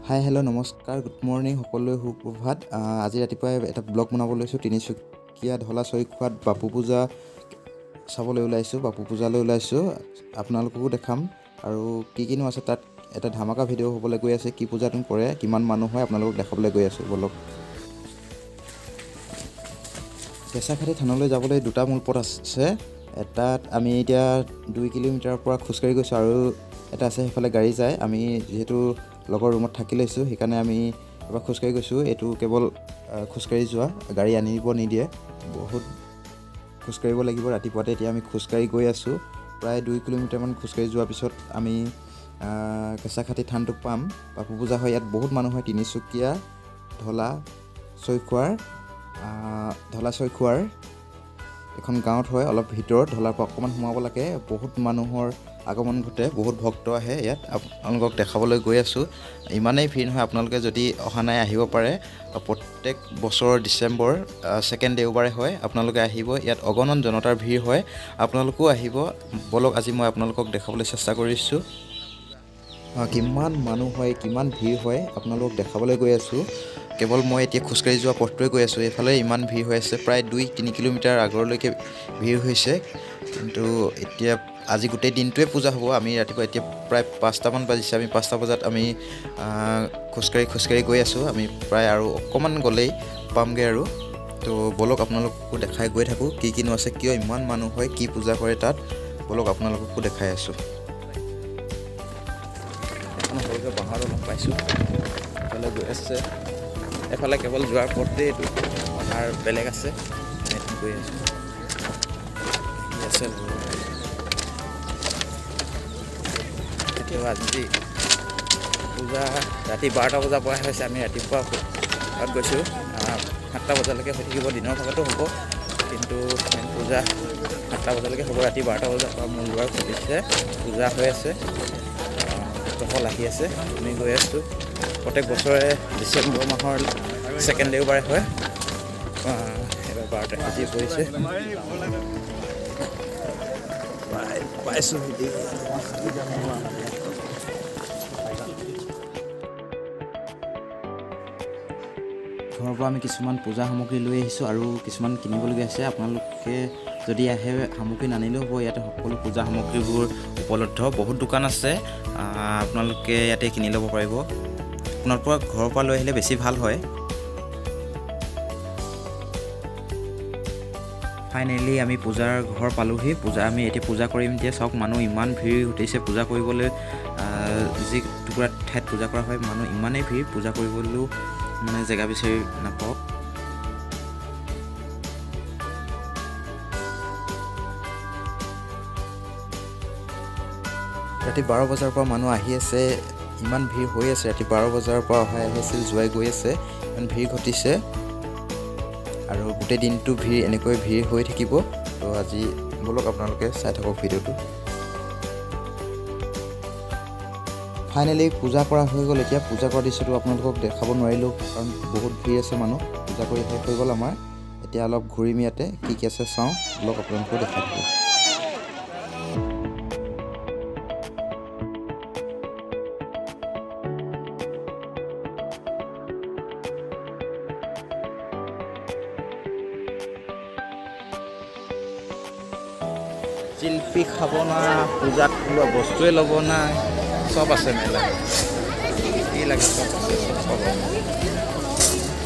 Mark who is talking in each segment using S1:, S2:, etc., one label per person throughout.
S1: হাই, hello', নমস্কাৰ, good morning সকলোৱে, সুপ্ৰভাত। আজি ৰাতিপুৱাই এটা ব্লগ বনাব লৈছোঁ। তিনিচুকীয়া ধলা ছৈখোৱাত বাপু পূজা চাবলৈ ওলাইছোঁ, বাপু পূজালৈ ওলাইছোঁ। আপোনালোককো দেখাম আৰু কি কিনো আছে তাত। এটা ধামাকা ভিডিঅ' হ'বলৈ গৈ আছে। কি পূজাটো কৰে, কিমান মানুহ হয়, আপোনালোকক দেখাবলৈ গৈ আছোঁ। ব'লক। কেঁচাখাতি থানলৈ যাবলৈ দুটা মূল পথ আছে। এটাত আমি এতিয়া 2 কিলোমিটাৰৰ পৰা খোজকাঢ়ি গৈছোঁ আৰু এটা আছে, সেইফালে গাড়ী যায়। আমি যিহেতু লগৰ ৰুমত থাকি লৈছোঁ, সেইকাৰণে আমি এবাৰ খোজকাঢ়ি গৈছোঁ। এইটো কেৱল খোজকাঢ়ি যোৱা, গাড়ী আনিব নিদিয়ে। বহুত খোজকাঢ়িব লাগিব ৰাতিপুৱাতে। এতিয়া আমি খোজকাঢ়ি গৈ আছোঁ। প্ৰায় 2 কিলোমিটাৰমান খোজকাঢ়ি যোৱাৰ পিছত আমি কেঁচাখাতি থানটো পাম। বাপু পূজা হয় ইয়াত, বহুত মানুহ হয়। তিনিচুকীয়া ধলা ছৈখোৱাৰ ধলা ছৈখোৱাৰ এখন গাঁৱত হয়, অলপ ভিতৰত, ধলাৰ পৰা অকণমান সোমাব লাগে। বহুত মানুহৰ আগমন ঘটে, বহুত ভক্ত আহে ইয়াত। আপোনালোকক দেখাবলৈ গৈ আছোঁ। ইমানেই ভিৰ নহয়, আপোনালোকে যদি অহা নাই, আহিব পাৰে। প্ৰত্যেক বছৰৰ ডিচেম্বৰ ছেকেণ্ড দেওবাৰে হয়। আপোনালোকে আহিব, ইয়াত অগণন জনতাৰ ভিৰ হয়। আপোনালোকো আহিব। ব'লক, আজি মই আপোনালোকক দেখাবলৈ চেষ্টা কৰিছোঁ কিমান মানুহ হয়, কিমান ভিৰ হয়, আপোনালোকক দেখাবলৈ গৈ আছোঁ। কেৱল মই এতিয়া খোজকাঢ়ি যোৱা পথটোৱে গৈ আছোঁ। এইফালে ইমান ভিৰ হৈ আছে, প্ৰায় 2-3 কিলোমিটাৰ আগৰলৈকে ভিৰ হৈছে। কিন্তু এতিয়া আজি গোটেই দিনটোৱে পূজা হ'ব। আমি ৰাতিপুৱা, এতিয়া প্ৰায় 5টামান বাজিছে, আমি 5টা বজাত আমি খোজকাঢ়ি খোজকাঢ়ি গৈ আছোঁ। আমি প্ৰায় আৰু অকণমান গ'লেই পামগৈ আৰু। তো ব'লক, আপোনালোককো দেখাই গৈ থাকোঁ কি কিনো আছে, কিয় ইমান মানুহ হয়, কি পূজা কৰে তাত। ব'লক, আপোনালোককো দেখাই আছোঁ।
S2: এখন সৰুকৈ বাঁহৰ দলং পাইছোঁ। এফালে গৈ আছে, এফালে কেৱল যোৱাৰ পথতেই এইটো, অহাৰ বেলেগ আছে। আমি এইটো গৈ আছোঁ। কি আছে বহুত। এইটো আজি পূজা ৰাতি 12টা বজাৰ পৰাই হৈছে। আমি ৰাতিপুৱা তাত গৈছোঁ। 7টা বজালৈকে হৈ থাকিব। দিনৰ ভাগতো হ'ব, কিন্তু মেইন পূজা 7টা বজালৈকে হ'ব। ৰাতি 12টা বজাৰ পৰা মূল দুৱাৰ খুলিছে, পূজা হৈ আছে, ভক্তসকল আহি আছে। আমি গৈ আছোঁ। প্ৰত্যেক বছৰে ডিচেম্বৰ মাহৰ ছেকেণ্ড দেওবাৰে হয়। এইবাৰ 12 তাৰিখ আজি পৰিছে। প্ৰায় পাইছোঁ।
S1: ঘৰৰ পৰা আমি কিছুমান পূজা সামগ্ৰী লৈ আহিছোঁ আৰু কিছুমান কিনিবলগীয়া আছে। আপোনালোকে যদি আহে, সামগ্ৰী নানিলেও হ'ব। ইয়াতে সকলো পূজা সামগ্ৰীবোৰ উপলব্ধ। বহুত দোকান আছে, আপোনালোকে ইয়াতে কিনি ল'ব পাৰিব। আপোনালোকৰ ঘৰৰ পৰা লৈ আহিলে বেছি ভাল হয়। ফাইনেলি আমি পূজাৰ ঘৰ পালোহি। পূজা, আমি এতিয়া পূজা কৰিম। এতিয়া চাওক, মানুহ ইমান ভিৰ ঘটিছে পূজা কৰিবলৈ। যি টুকুৰা ঠাইত পূজা কৰা হয়, মানুহ ইমানেই ভিৰ, পূজা কৰিবলৈও মানে জেগা বিচাৰি নাপাওঁ। ৰাতি 12 বজাৰ পৰা মানুহ আহি আছে, ইমান ভিৰ হৈ আছে। ৰাতি 12 বজাৰ পৰা অহাই আহি আছিল, যোৱাই গৈ আছে, ইমান ভিৰ ঘটিছে। আৰু গোটেই দিনটো ভিৰ, এনেকৈ ভিৰ হৈ থাকিব। তো আজি ব'লক, আপোনালোকে চাই থাকক ভিডিঅ'টো। ফাইনেলি পূজা কৰা হৈ গ'ল। এতিয়া পূজা কৰা দৃশ্যটো আপোনালোকক দেখাব নোৱাৰিলোঁ, কাৰণ বহুত ভিৰ আছে মানুহ। পূজা কৰি শেষ হৈ গ'ল আমাৰ। এতিয়া অলপ ঘূৰিম, ইয়াতে কি কি আছে চাওঁ। ব'লক, আপোনালোকেও দেখাই থাকোঁ।
S2: জিলপি খাব না, পূজাত লোৱা বস্তুৱে ল'ব না, চব আছে মেলা। কি লাগে চব আছে, চব পাব।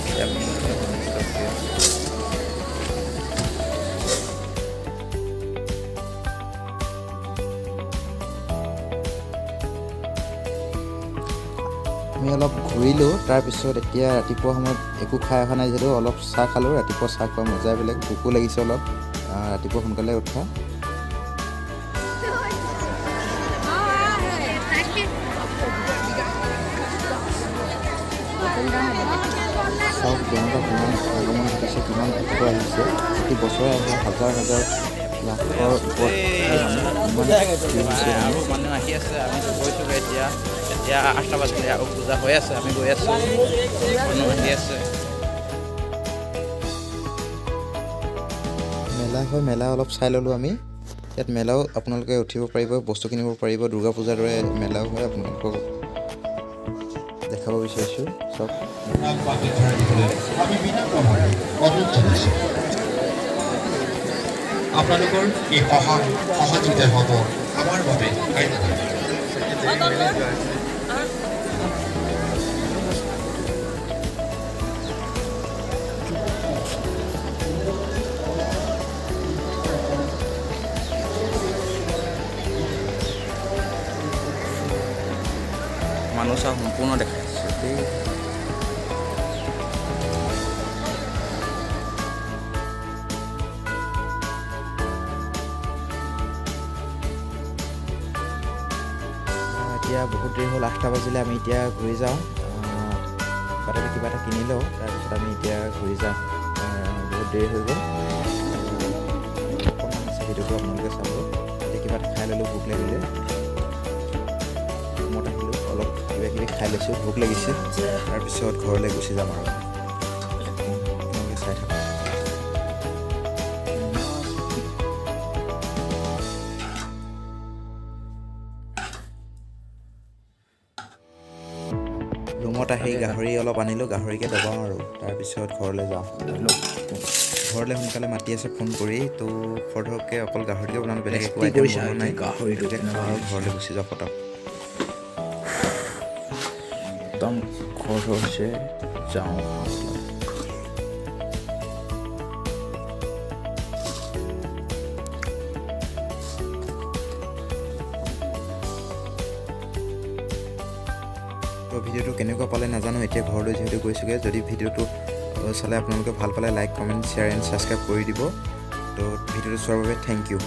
S2: এতিয়া আমি ৰখি আছোঁ।
S1: আমি অলপ ঘূৰিলোঁ। তাৰপিছত এতিয়া ৰাতিপুৱা সময়ত একো খাই অহা নাই যিহেতু, অলপ চাহ খালোঁ। ৰাতিপুৱা চাহ খোৱা মজাই বেলেগ। ভোকো লাগিছে অলপ, ৰাতিপুৱা সোনকালে উঠা। চাওক, জনতা কিমান আগমন ঘটিছে, কিমান ভক্ত আহিছে। প্ৰতি বছৰে আহে, হাজাৰ হাজাৰ, লাখৰ ওপৰত মানুহ। ইমান ভিৰ হৈছে
S2: আৰু
S1: মানুহ।
S2: মানুহ আহি আছে। আমি গৈছোগৈ এতিয়া। এতিয়া 8টা বাজিলে আৰু পূজা হৈ আছে। আমি গৈ আছোঁ, মানুহ আহি আছে।
S1: মেলা হয়, মেলা অলপ চাই ল'লোঁ আমি। ইয়াত মেলাও আপোনালোকে উঠিব পাৰিব, বস্তু কিনিব পাৰিব। দুৰ্গা পূজাৰ দৰে মেলাও হয়, আপোনালোকক দেখাম। দেখাব বিচাৰিছোঁ চব।
S3: বাকি ধৰাই দিবলৈ আমি বিনম্ৰভাৱে অনুৰোধ জনাইছোঁ। আপোনালোকৰ এই সহায় সহযোগিতা হ'ব আমাৰ বাবে কাৰ্যকৰী।
S2: মানুহ চাহ সম্পূৰ্ণ দেখাই আছে দেই।
S1: এতিয়া বহুত দেৰি হ'ল, 8টা বাজিলে। আমি এতিয়া ঘূৰি যাওঁ। বাটতে কিবা এটা কিনি লওঁ, তাৰপিছত আমি এতিয়া ঘূৰি যাওঁ। বহুত দেৰি হৈ গ'ল। অকণমান আছে ভিডিঅ'টো, আপোনালোকে চাব। এতিয়া কিবা এটা খাই ল'লোঁ, ভোক লাগিলে। ৰুমত আহিলোঁ, অলপ কিবা কিবি খাই লৈছোঁ, ভোক লাগিছে। তাৰপিছত ঘৰলৈ গুচি যাম আৰু আপোনালোকে চাই থাকক। ৰুমত আহি গাহৰি অলপ আনিলোঁ, গাহৰিকে দবাওঁ আৰু তাৰপিছত ঘৰলৈ যাওঁ। ঘৰলৈ সোনকালে মাতি আছে ফোন কৰি। তো খৰধৰকৈ অকল গাহৰিকে বনালোঁ, বেলেগ একো
S2: টেষ্টি
S1: আইটেম
S2: কৰিছা
S1: বনোৱা নাই।
S2: গাহৰিটো।
S1: গতিকে খাওঁ আৰু ঘৰলৈ গুচি যাওঁ ফটক।
S2: একদম খৰ হৈছে, যাওঁ খাওঁ।
S1: তো ভিডিঅ'টো কেনেকুৱা পালে নাজানো। এতিয়া ঘৰলৈ যিহেতু গৈছোঁগৈ, যদি ভিডিঅ'টো চালে আপোনালোকে ভাল পালে, like, comment, share and subscribe কৰি দিব। তো ভিডিঅ'টো চোৱাৰ বাবে thank U.